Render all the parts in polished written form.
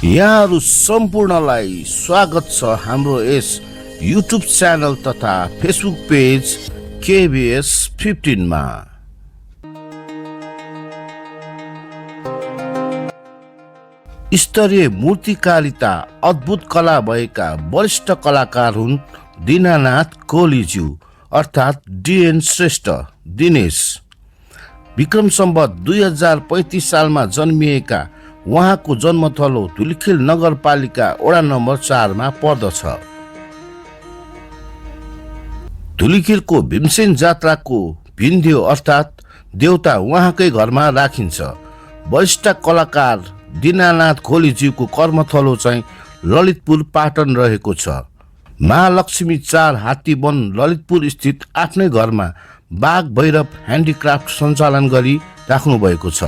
यहाँहरू सम्पूर्णलाई स्वागत छ हाम्रो यस युट्युब च्यानल तथा फेसबुक पेज KBS 15 मा। स्तरीय मूर्तिकारिता अद्भुत कला भएका वरिष्ठ कलाकार हुन् दीनानाथ कोलीज्यू अर्थात् DN श्रेष्ठ दिनेश। विक्रम सम्वत 2035 सालमा जन्मिएका उहाँको जन्मथलो धुलिखेल नगरपालिका वडा नम्बर 4 मा पर्दछ। धुलिखेलको भीमसेन जात्राको भिन्देउ अर्थात् देउता उहाँकै घरमा राखिन्छ। वरिष्ठ कलाकार दीनानाथ कोलीज्यूको कर्मथलो चाहिँ ललितपुर पाटन रहेको छ। महालक्ष्मी 4 हात्तीवन ललितपुर स्थित आफ्नै घरमा बाघ भैरव ह्यान्डिक्राफ्ट सञ्चालन गरी राख्नु भएको छ।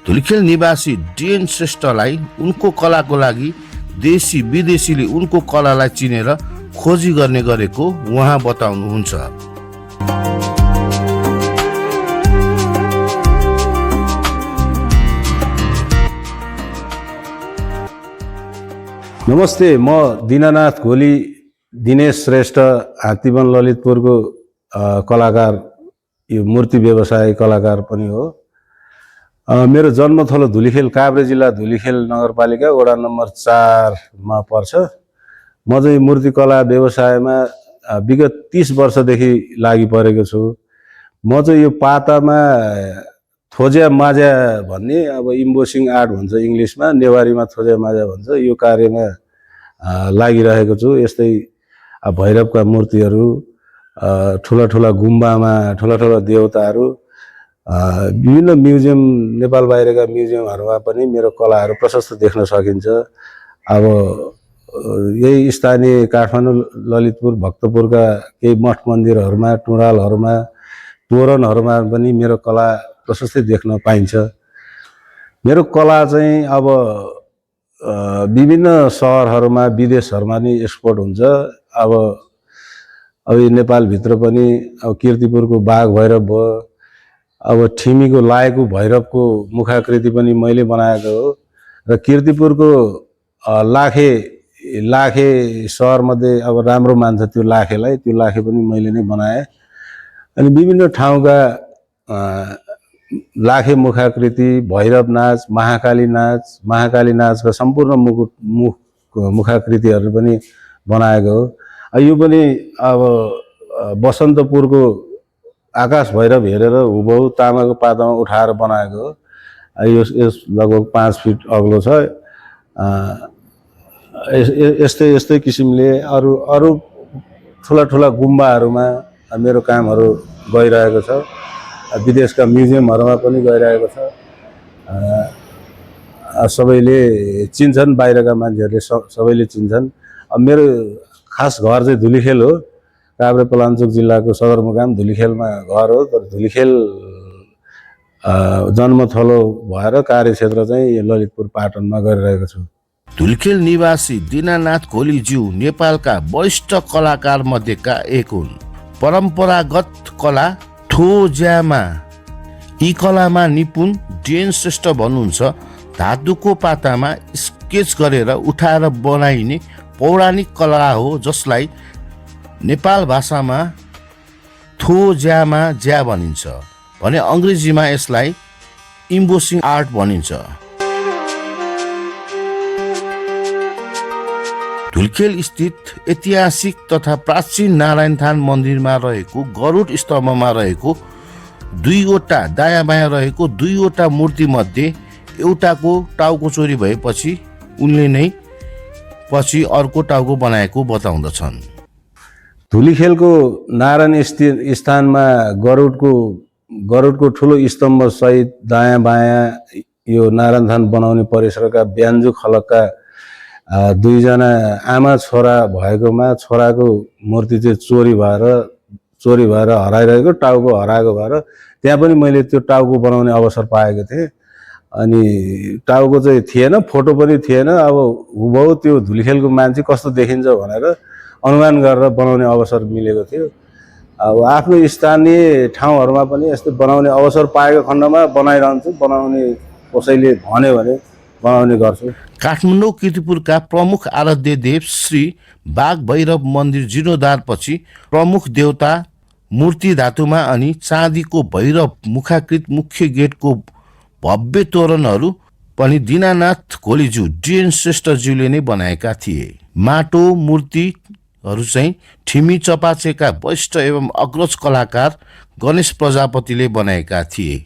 धुलिखेल निवासी DN श्रेष्ठलाई उनको कलाको लागि देशी विदेशीले उनको कलालाई चिनेर खोजी गर्ने गरेको उहाँ बताउनुहुन्छ। नमस्ते, म दीनानाथ कोली दिनेश श्रेष्ठ हात्तीवन ललितपुरको कलाकार, यो मूर्ति व्यवसाय कलाकार पनि हो। मेरो जन्मथलो धुलिखेल काभ्रे जिल्ला धुलिखेल नगरपालिका वडा नम्बर 4 मा पर्छ। म चाहिँ मूर्ति कला व्यवसायमा विगत 30 वर्षदेखि लागि परेको छु। म चाहिँ यो पातामा थोज्या माज्या भन्ने, अब इम्बोसिङ आर्ट भन्छ इङ्ग्लिसमा, नेवारीमा थोज्या माज्या भन्छ, यो कार्यमा लागिरहेको छु। यस्तै भैरवका मूर्तिहरू, ठुला ठुला गुम्बामा ठुला ठुला देवताहरू, विभिन्न म्युजियम, नेपाल बाहिरका म्युजियमहरूमा पनि मेरो कलाहरू प्रशस्त देख्न सकिन्छ। अब यही स्थानीय काठमाडौँ, ललितपुर, भक्तपुरका केही मठ मन्दिरहरूमा, टुँडालहरूमा, तोरणहरूमा पनि मेरो कला प्रशस्तै देख्न पाइन्छ। मेरो कला चाहिँ अब विभिन्न सहरहरूमा, विदेशहरूमा नि एक्सपोर्ट हुन्छ। अब नेपालभित्र पनि अब कीर्तिपुरको बाघ भैरव भयो, अब ठिमीको लाएको भैरवको मुखाकृति पनि मैले बनाएको हो। र कीर्तिपुरको लाखे सहरमध्ये अब राम्रो मान्छ त्यो लाखेलाई, त्यो लाखे पनि मैले नै बनाएँ। अनि विभिन्न ठाउँका लाखे मुखाकृति, भैरव नाच, महाकाली नाचका सम्पूर्ण मुखाकृतिहरू पनि बनाएको हो। यो पनि अब बसन्तपुरको आकाश भैरव हेरेर हुबहु तामाको पातामा उठाएर बनाएको हो। यस लगभग 5 फिट अग्लो छ। यस्तै किसिमले अरू ठुला ठुला गुम्बाहरूमा मेरो कामहरू गइरहेको छ। विदेशका म्युजियमहरूमा पनि गइरहेको छ। सबैले चिन्छन्, बाहिरका मान्छेहरूले सबैले चिन्छन्। अब मेरो खास घर चाहिँ धुलिखेल हो। काभ्रे पलाञ्चोक जिल्लाको सदरमुकाम धुलिखेलमा घर हो। तर धुलिखेल जन्मथलो भएर कार्यक्षेत्र चाहिँ ललितपुर पाटनमा गरिरहेको छु। धुलिखेल निवासी दीनानाथ कोलीज्यू नेपालका वरिष्ठ कलाकार मध्येका एक हुन्। परम्परागत कला थोज्यामा, यी कलामा निपुण DN श्रेष्ठ भन्नुहुन्छ। धातुको पातामा स्केच गरेर उठाएर बनाइने पौराणिक कला हो, जसलाई नेपाल भाषामा थोज्यामा ज्या भनिन्छ भने अङ्ग्रेजीमा यसलाई इम्बोसिङ आर्ट भनिन्छ। धुलिखेल स्थित ऐतिहासिक तथा प्राचीन नारायणथान मन्दिरमा रहेको गरुड स्तम्भमा रहेको 2वटा दायाँ बायाँ रहेको 2वटा मूर्ति मध्ये एउटाको टाउको चोरी भएपछि उनले नै पछि अर्को टाउको बनाएको बताउँदछन्। धुलिखेलको नारायण स्थानमा गरुडको ठुलो स्तम्भ सहित दायाँ बायाँ यो नारायणथान बनाउने परिसरका ब्यान्जु खलकका 2 जना आमा छोरा भएकोमा छोराको मूर्ति चाहिँ चोरी भएर हराइरहेको, टाउको हराएको भएर त्यहाँ पनि मैले त्यो टाउको बनाउने अवसर पाएको थिएँ। अनि टाउको चाहिँ थिएन, फोटो पनि थिएन। अब हुबहु त्यो धुलिखेलको मान्छे कस्तो देखिन्छ भनेर अनुमान गरेर बनाउने अवसर मिलेको थियो। अब आफ्नो स्थानीय ठाउँहरूमा पनि यस्तो बनाउने अवसर पाएको खण्डमा बनाइरहन्छु। बनाउने कसैले भन्यो भने बनाउने गर्छु। काठमाडौँ कीर्तिपुरका प्रमुख आराध्य देव श्री बाघ भैरव मन्दिर जीर्णोद्धारपछि प्रमुख देवता मूर्ति धातुमा अनि चाँदीको भैरव मुखाकृत मुख्य गेटको भव्य तोरणहरू पनि दीनानाथ घोलीज्यू डिएन श्रेष्ठज्यूले नै बनाएका थिए। माटो मूर्तिहरू चाहिँ ठिमी चपाचेका वरिष्ठ एवं अग्रज कलाकार गणेश प्रजापतिले बनाएका थिए।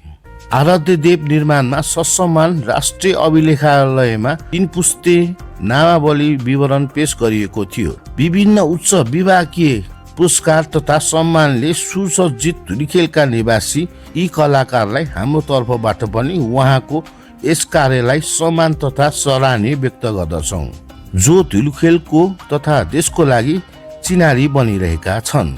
आराध्य देव निर्माणमा ससम्मान राष्ट्रिय अभिलेखालयमा 3 पुस्ते नामावली विवरण पेश गरिएको थियो। विभिन्न उच्च विभागीय पुरस्कार तथा सम्मानले सुसज्जित धुलीखेलका निवासी यी कलाकारलाई हाम्रो तर्फबाट पनि उहाँको यस कार्यलाई सम्मान तथा सराहनीय व्यक्त गर्दछौँ, जो धुलीखेलको तथा देशको लागि चिनारी बनिरहेका छन्।